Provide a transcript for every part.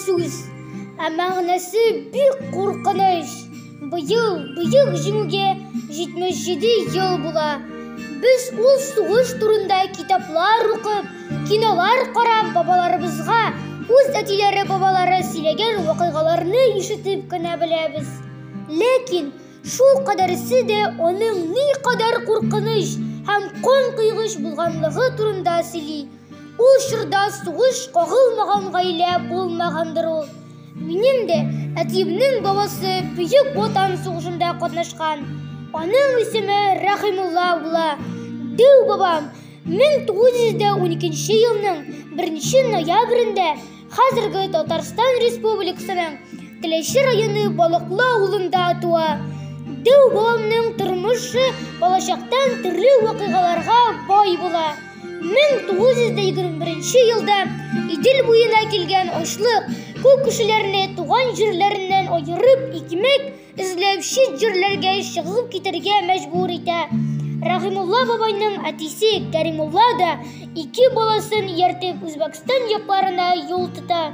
сүз, ә мәгънәсе бик куркыныч. Быел Бөек Җиңүгә 77 ел була. Без ул сугыш турында китаплар укып, кинолар карап, бабаларыбызга үз әтиләре, бабалары сөйләгән вакыйгаларны ишетеп кенә беләбез. Ләкин шул кадәресе дә аның никадәр куркыныч һәм канкойгыч булганлыгы турында сөйли. Ул чорда сугыш кагылмаган гаилә булмагандыр ул. Минем дә әтиемнең бабасы Бөек Ватан сугышында катнашкан. Аның исеме Рәхимулла була. Дәү бабам 1912 елның 1 ноябрендә хәзерге Татарстан Республикасының Теләче районы Балыклы авылында туа. Дәү бабамның тормышы балачактан төрле вакыйгаларга бай була. 1921 елда Идел буена килгән ачлык күп кешеләрне туган җирләреннән аерып, икмәк эзләп чит җирләргә чыгып китәргә мәҗбүр итә. Рәхимулла бабайның әтисе Кәримулла да ике баласын ияртеп Үзбәкстан якларына юл тота.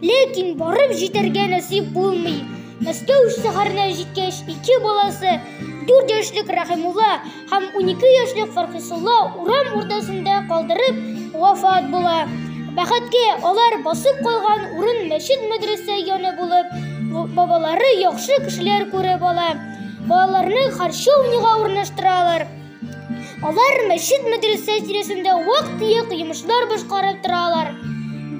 Ләкин барып җитәргә насыйп булмый. Мәскәү шәһәренә җиткәч, ике баласы, 4 яшьлек Рәхимулла һәм 12 яшьлек Фархисулла урам уртасында калдырып, вафат була. Бәхеткә, алар басып калган урын мәчет-мәдрәсә яны булып, бабалары яхшы кешеләр күреп ала. Балаларны харчевняга урнаштыралар. Алар мәчет-мәдрәсә тирәсендә вак-төяк йомышлар башкарып торалар.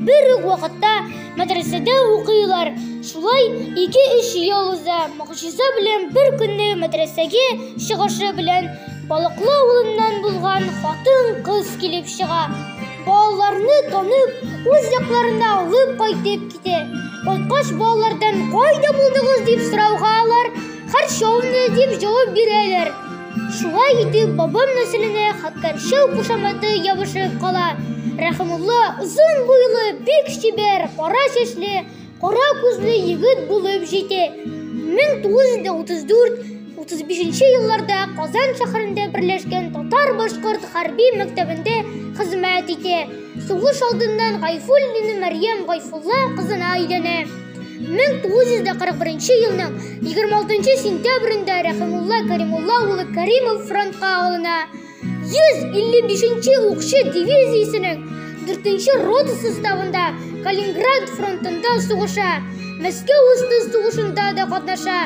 Бер үк вакытта мәдрәсәдә укыйлар. Шулай ике-өч ел уза. Могҗиза белән бер көнне мәдрәсәгә чыгышы белән Балыклы авылыннан булган хатын-кыз килеп чыга. Балаларны танып, үз якларына алып кайтып китә. Кайткач балалардан кайда булдыгыз дип сорауга алар Харчевня дип җавап бирәләр. Шулай итеп, бабам нәселенә Хәккәрчәү кушаматы ябышып кала. Рәхимулла озын буйлы, бик чибәр, кара чәчле, кара күзле егет булып җитә. 1934-35 елларда Казан шәһәрендә берләшкән татар-башкорт хәрби мәктәбендә хезмәт итә. Сугыш алдыннан Гайфуллина Мәрьям Гайфулла кызына өйләнә. 1941 елның 26 сентябрендә Рәхимулла Кәримулла улы Кәримов фронтка алына. 155 нче укчы дивизиясенең 4 нче рота составында Калининград фронтында сугыша, Мәскәү өсте сугышында да катнаша.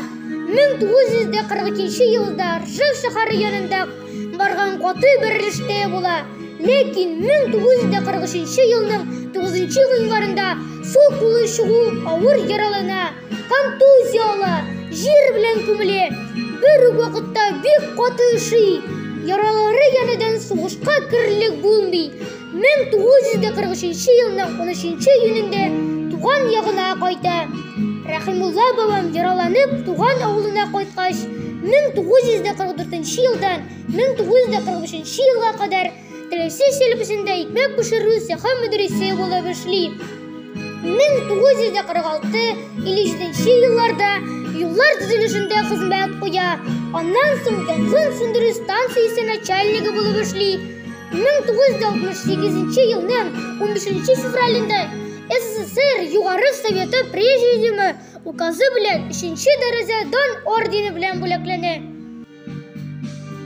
1942 елда Ржев шәһәре янында барган каты бәрелештә була. Ләкин 1943 елның 9 гыйнварында сул кулы чыгу авыр яралана, контузия ала, җир белән күмелә. Бер үк вакытта бик каты өши. Яралары янәдән сугышка керерлек булмый. 1943 елның 13 июнендә туган ягына кайта. Рәхимулла бабам яраланып туган авылына кайткач, 1944 елдан 1945 елга кадәр Теләче сельпосында икмәк пешерү цехы мөдирисе булып эшли. 1946-57 елларда юллар төзелешендә хезмәт куя. Аннан соң янгын сүндерү станциясе начальнигы булып эшли. 1968 елның 15 февралендә СССР Югары Советы Президиумы указы белән 3 дәрәҗә Дан ордены белән бүләкләнә.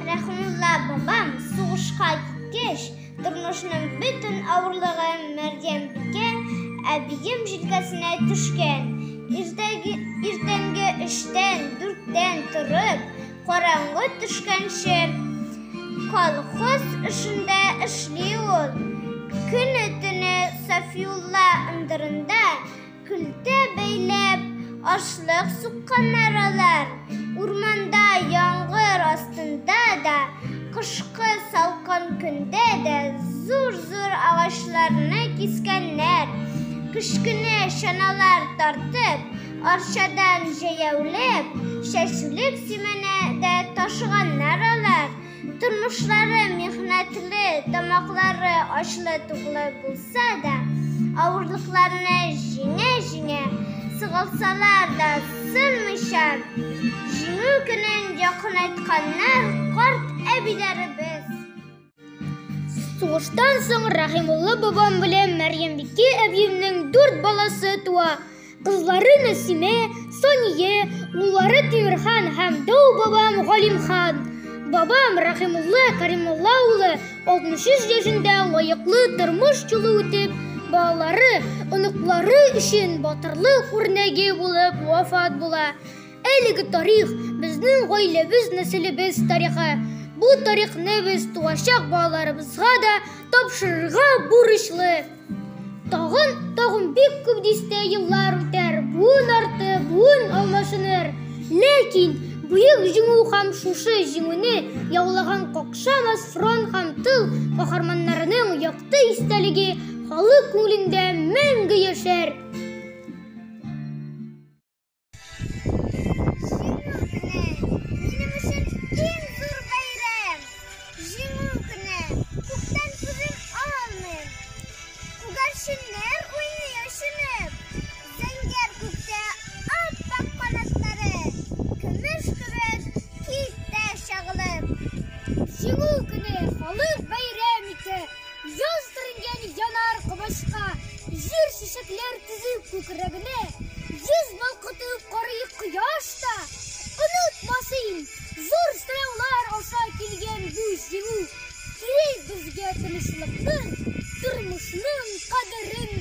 Рәхимулла бабам сугышка киткәч, тормышның бөтен авырлыгы Мәрьямбикә әбием җилкәсенә төшкән. Иртәге, иртәнге өчтән, дүрттән торып, караңгы төшкәнче колхоз эшендә эшли ул. Көне-төне Сафиулла ындырында Көлтә бәйләп, ашлык сукканнар алар. Урманда яңгыр астында да, кышкы салкын көндә дә зур-зур агачларны кискәннәр. Кечкенә чаналар тартып, Арчадан җәяүләп, чәчүлек симәнә дә ташыганнар алар. Тормышлары михнәтле, тамаклары ачлы-туклы булса да, авырлыкларны җиңә-җиңә, сыгылсалар да сынмыйча, Җиңү көнен якынайтканнар карт әбиләребез. Сугыштан соң Рәхимулла бабам белән Мәрьямбикә әбиемнең дүрт баласы туа. Кызлары Нәсимә, Сания, уллары Тимерхан һәм дәү бабам Галимхан. Бабам Рәхимулла Кәримулла улы 63 яшендә лаеклы тормыш юлы үтеп, балалары, оныклары өчен батырлык үрнәге булып вафат була. Әлеге тарих безнең гаиләбез, нәселебез тарихы. Бу тарихны без туачак балаларыбызга да тапшырырга бурычлы. Тагын, тагын бик күп дистә еллар үтәр, буын арты буын алмашыныр. Ләкин Бөек Җиңү һәм шушы җиңүне яулаган какшамас фронт һәм тыл каһарманнарының якты истәлеге халык күңелендә мәңге яшәр. Җиңү көне, минем өчен иң зур бәйрәм. Җиңү көне, күктән күзем алмыйм. Күгәрченнәр уйный очынып. Зәңгәр күктә ап-ак канатлары, көмеш кебек китә чагылып. Җиңү көне халык бәйрәм итә. Яз төренгән янар комачка, җир чәчәкләр тезеп күкрәгенә, йөз балкытып карый кояш та. Онытма син, зур сынаулар аша килгән бу җиңү. Кирәк безгә тынычлыкның, тормышның кадерен